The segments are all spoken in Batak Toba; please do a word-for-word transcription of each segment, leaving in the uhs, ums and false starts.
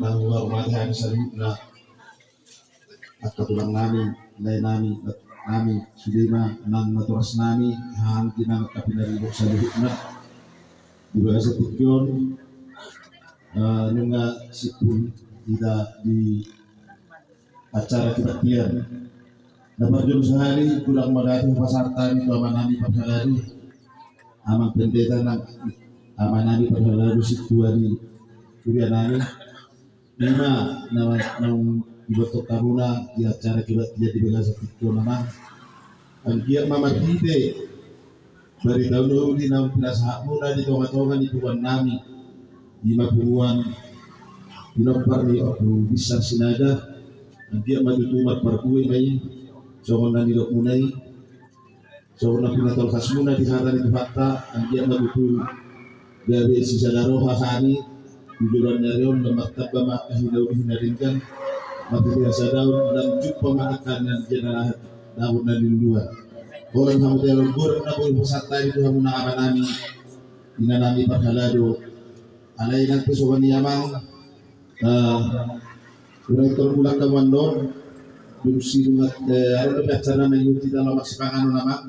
Nang huhormati hami saluhutna, angka tulang nami, lae nami, nami sude ma nang natoras nami, hahanggi nang angka pinaribot saluhutna. Di bagasan tingki on, eh, nunga simpul hita di acara kebaktian. Na parjolo sahali godang mauliate hupasahat hami tu amanami parhalado, amang pendeta nang amanami parhalado sintua ni huria nami. Ima na naung diboto hamuna di acara kebaktian di bagasan tingki on, amang. Anggiat ma marhite barita na uli naung pinasahatmuna di tongatonga ni punguan nami, ima punguan pinompar ni Ompu Binsar Sinaga, anggiat ma tutu marparbue ma i songon na nidokmuna i, songon na pinatolhasmuna di hata ni Tuhanta, anggiat ma tutu gabe sisada roha hami tu joloan ni ari on, lam martamba ma angka hinauli hinadenggan, marhite hasadaon, lam jumpa ma angka na jinalahan dahon na niluluan. Holan hamu teolog goreng na boi hupasahat hami tu hamuna amanami, inanami parhalado. Alai nang pe songon i, amang, eh, unang tor mulak hamu annon. Dung sidung, eh, adong dope acara na mangihut hita laho marsipanganon, amang.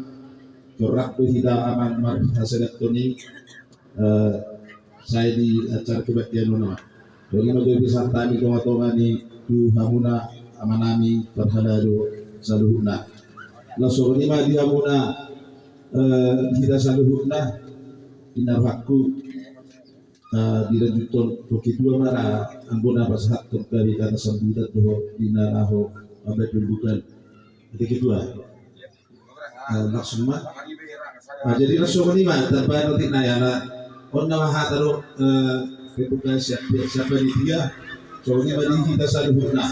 Torang do hita, amang, marhasadaon i, eh, sai di acara kebaktian on, amang. Jadi ma gabe santabi tongatonga ni tu hamuna amanami parhalado saluhutna. Laos songon i ma di hamuna, eh, hita saluhutna, inna rohangku, eh, dilanjuthon tu ketua ma ra anggo na pasahathon gabe kata sambutan dohot di na laho mambahen pembukaan. Ate ketua. Eh, langsung ma. Ah, jadi langsung ma, tanpa nanti naya na. On nama hata do, eh, kebuka siap, siap panitia. So, ini ma di hita saluhutna.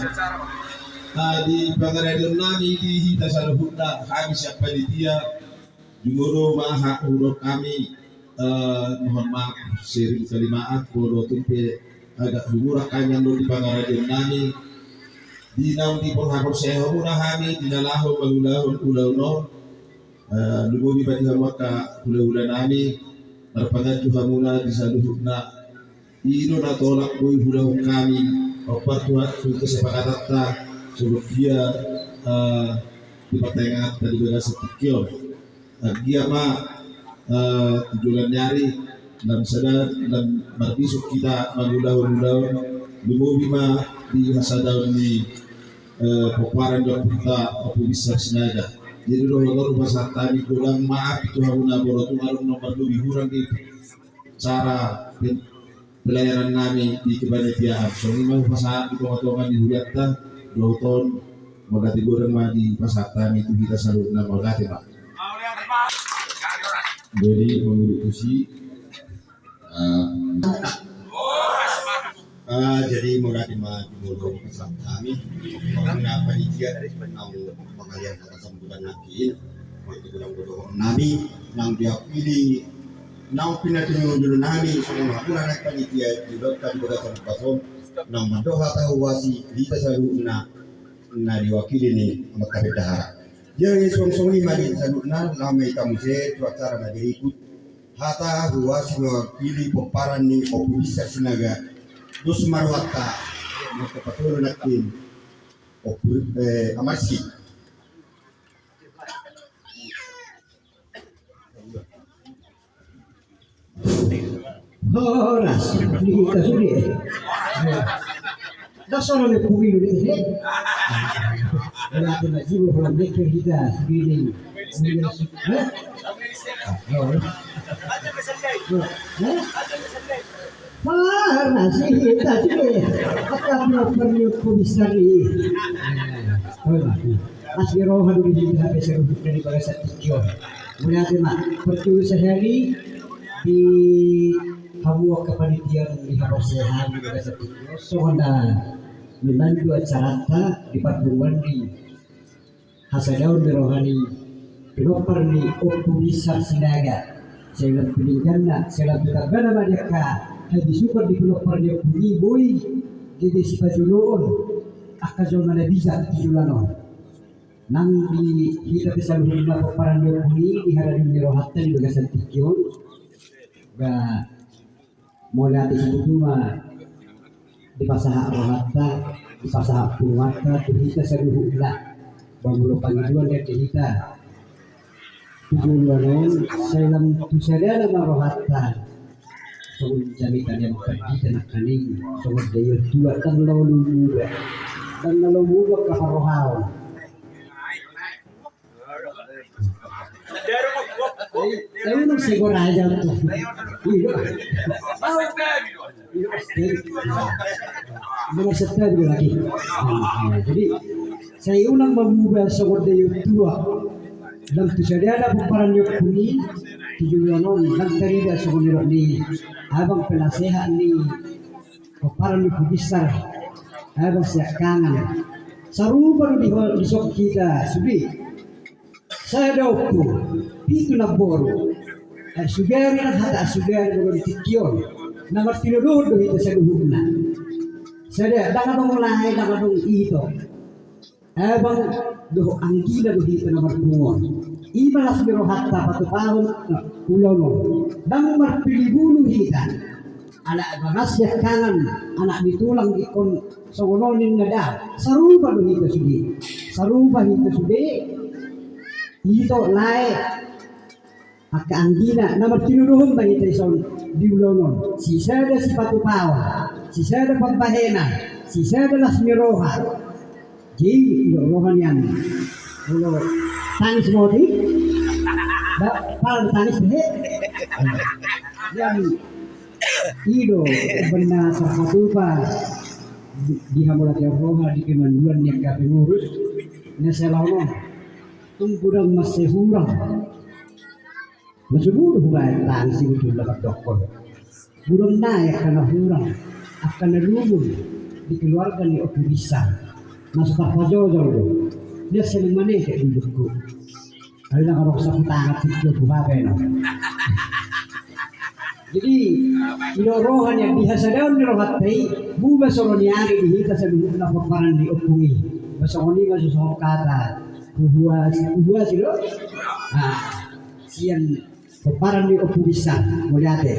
Ah, di pangaradeon nami di hita saluhutna, hami siap panitia. Jumolo ma hak hudok kami, eh, mohon maaf, sering kali maaf, molo tung pe agak humurang hami anggo di pangaradeon nami. Di naung diporhaporseai hamuna hami, di na laho mangulahon ulaon on, eh, lumobi ma di hamu angka hulahula nami, marpanganju hamuna di saluhutna. I do na tolap boi huulahon hami, hombar tu, tu kesepakatanta, songon dia, eh, di partangianganta di bagasan tingki on. Anggiat ma, eh, tu joloan ni ari, lam sada, lam marbisuk hita mangulahon ulaon, lumobi ma di hasadaon ni, eh, pomparan ni ompunta Ompu Binsar Sinaga. Jadi dohot on hupasahat hami godang maaf tu hamuna molo tung adong na marlobi hurang di acara pelayanan nami di kepanitiaan. Songon i ma hupasahat di tongatonga ni hurianta, dohot on mauliate godang ma dipasahat hami tu hita saluhutna, mauliate ma. Jadi mangurus tusi, eh, eh, jadi mauliate ma jumolo hupasahat hami. Mauliate panitia naung mangalian sambutan nangkin, molo tu godang dohot nami, naung diwakili, naung pinatuduhon nami, songon hamuna na panitia di dohot di bagasan bason, naung mandok hata huhuasi hita saluhutna na diwakili ni amanta bendahara. Jadi songon i ma di saluhutna, laho ma hita muse tu acara na berikut. Hata huhuasi mewakili pomparan ni Ompu Binsar Sinaga. Dos ma rohanta, mangkapatolu nangkin. Ompu, eh, Amarsi. Horas, di hita sude. Dah sono le pemilu deh. Ora tu na jibu holan deh ke hita sude. Hah? Oh. Hah? Parna si hita si be. Angka pinompar ni Ompu Binsar i. Oi, Mas. Asi roha do di hita hape saluhutna di bagasan tingki on. Mauliate ma, parjolo sahali di hamu angka panitia di haporseaon di bagasan tingki on. Songon na nimandu acaranta di parpunguan ni hasadaon ni roha ni pinompar ni Ompu Binsar Sinaga. Sai lam tu dengganna, sai lam tu tanggana ma di angka habisuhon ni pinompar ni ompu i boi gabe sipajoloon angka jolma na bijak di joloan on. Nang di hita pe saluhutna pomparan ni ompu i di haradeon ni rohanta di bagasan tingki on. Ba mauliate situtu ma Dipasahat rohanta, dipasahat punguanta tu hita saluhutna. Ba molo pangidoan di hita tu joloan on, sai lam tu sadana ma rohanta. Songon jamita ni amang pandita nangkaning, songon daion tua, ndang na olo muba. Ndang na olo muba angka parrohaon. Sai unang, sai gora aja tu. Iya. Nomor satu lagi. Jadi, sai unang ma muba songon daion tua. Lam tu sadana pomparan ni ompung i, tu joloan on, lam tarida songon nidok ni abang penasehat ni pomparan ni Ompu Binsar, abang siangkangan. Sarupa do di, dison hita sude. Sada ompu, pitu namboru. Ai sugari nang hata, ai sugari molo di tingki on. Na martinodohon do hita saluhutna. Sada, ndang adong lae, ndang adong ito. Abang dohot anggina do hita na marpungu on. I ma las ni rohanta patupahon ulaon on. Ndang marpilih bulu hita. Ala bagas siangkangan, anak ni tulang, ingkon songon on ninna da. Sarupa do hita sude. Sarupa hita sude. Ito, lae, angka anggina, na martinodohon ma hita dison di ulaon on. Sisada sipatupaon, sisada pambahenan, sisada las ni roha. Jadi, didok roha nian. Molo tangis ma otik. Ba, pala tangis, he. Jadi, i do, benda terpatupa di, di hamauliateon roha, di kemanduan ni angka pengurus. Na salaon on. Tung godang mansai hurang. Na so boi do hubaen tangis i, betul na mandokkon. Godang nai angka na hurang, angka na lungun di keluarga ni Ompu Binsar. Na so tarpajojol do. Dia seneng maneke di ulungku. Alai ndang adong sapu tangan, tingki on hubaen on. Jadi, i do roha nian, di hasadaon ni rohanta i, muba songon i ari di hita saluhutna pomparan ni ompung i. Ba songon i ma, songon hata huhuas, huhuas i do. Nah, sian pomparan ni Ompu Binsar, mauliate.